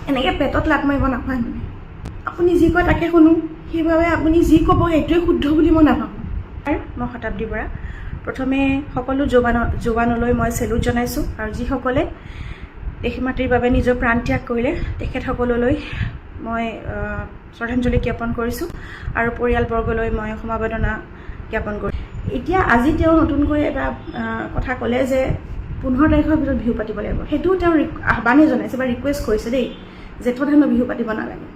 এনেকৈ পেটত লাত মাৰিব নাপায়। মানে আপুনি যি কয় তাকে শুনো, সেইবাবে আপুনি যি ক'ব সেইটোৱে শুদ্ধ বুলি মই নাভাবোঁ। মই শতাব্দী বৰা। প্ৰথমে সকলো জোৱানলৈ মই চেলুট জনাইছোঁ আৰু যিসকলে দেশ মাতৃৰ বাবে নিজৰ প্ৰাণ ত্যাগ কৰিলে, তেখেতসকললৈ মই শ্ৰদ্ধাঞ্জলি জ্ঞাপন কৰিছোঁ আৰু পৰিয়ালবৰ্গলৈ মই সমবেদনা জ্ঞাপন কৰিছোঁ। এতিয়া আজি তেওঁ নতুনকৈ এটা কথা ক'লে যে 15 তাৰিখৰ ভিতৰত বিহু পাতিব লাগিব। সেইটোও তেওঁ আহ্বানেই জনাইছে বা ৰিকুৱেষ্ট কৰিছে দেই, জেঠত হেনো বিহু পাতিব নালাগে।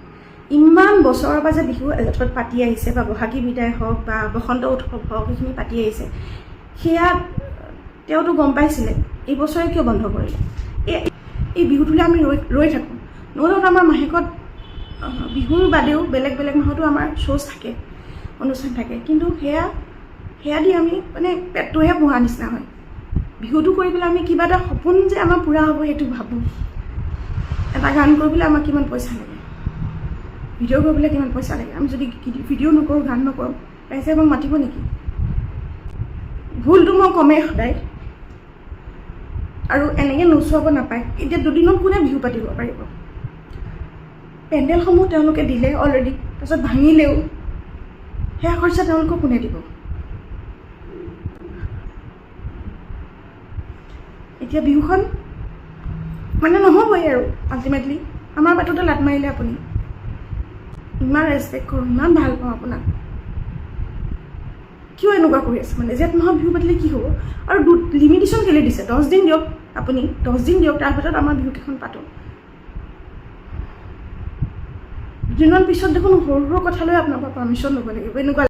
ইমান বছৰৰ পৰা যে বিহু জেঠত পাতি আহিছে বা বহাগী বিদায় হওক বা বসন্ত উৎসৱ হওক, সেইখিনি পাতি আহিছে, সেয়া তেওঁতো গম পাইছিলে। এই বছৰে কিয় বন্ধ কৰিলে? এই বিহুটোলৈ আমি ৰৈ ৰৈ থাকোঁ। নহ'লেও আমাৰ মাহেকত বিহুৰ বাদেও বেলেগ বেলেগ মাহতো আমাৰ শ্ব'জ থাকে, অনুষ্ঠান থাকে। কিন্তু সেয়া দি আমি মানে পেটটোহে পোহা নিচিনা হয়। বিহুটো কৰি পেলাই আমি কিবা এটা সপোন যে আমাৰ পূৰা হ'ব, সেইটো ভাবোঁ। এটা গান কৰিবলৈ আমাক কিমান পইচা লাগে, ভিডিঅ' কৰিবলৈ কিমান পইচা লাগে। আমি যদি ভিডিঅ' নকৰোঁ, গান নকৰোঁ, ৰাইজে আমাক মাতিব নেকি? ভুলটো মই কমেই সদায় আৰু এনেকৈ নোচোৱাব নাপায়। এতিয়া দুদিনত কোনে বিহু পাতিব পাৰিব? পেণ্ডেলসমূহ তেওঁলোকে দিলে অলৰেডি, তাৰপিছত ভাঙিলেও সেয়া খৰচা তেওঁলোকক কোনে দিব? এতিয়া বিহুখন মানে নহ'বই আৰু আল্টিমেটলি আমাৰ পেটতে লাত মাৰিলে আপুনি। ইমান ৰেচপেক্ট কৰোঁ, ইমান ভাল পাওঁ আপোনাক, কিয় এনেকুৱা কৰি আছে? মানে জেঠ মাহত বিহু পাতিলে কি হ'ব? আৰু লিমিটেশ্যন কেলৈ দিছে? 10 দিন দিয়ক আপুনি, 10 দিন দিয়ক, তাৰ ভিতৰত আমাৰ বিহুকেইখন পাতোঁ। দুদিনমান পিছত দেখোন সৰু সৰু কথালৈ আপোনাৰ পৰা পাৰ্মিশ্যন ল'ব লাগিব, এনেকুৱা।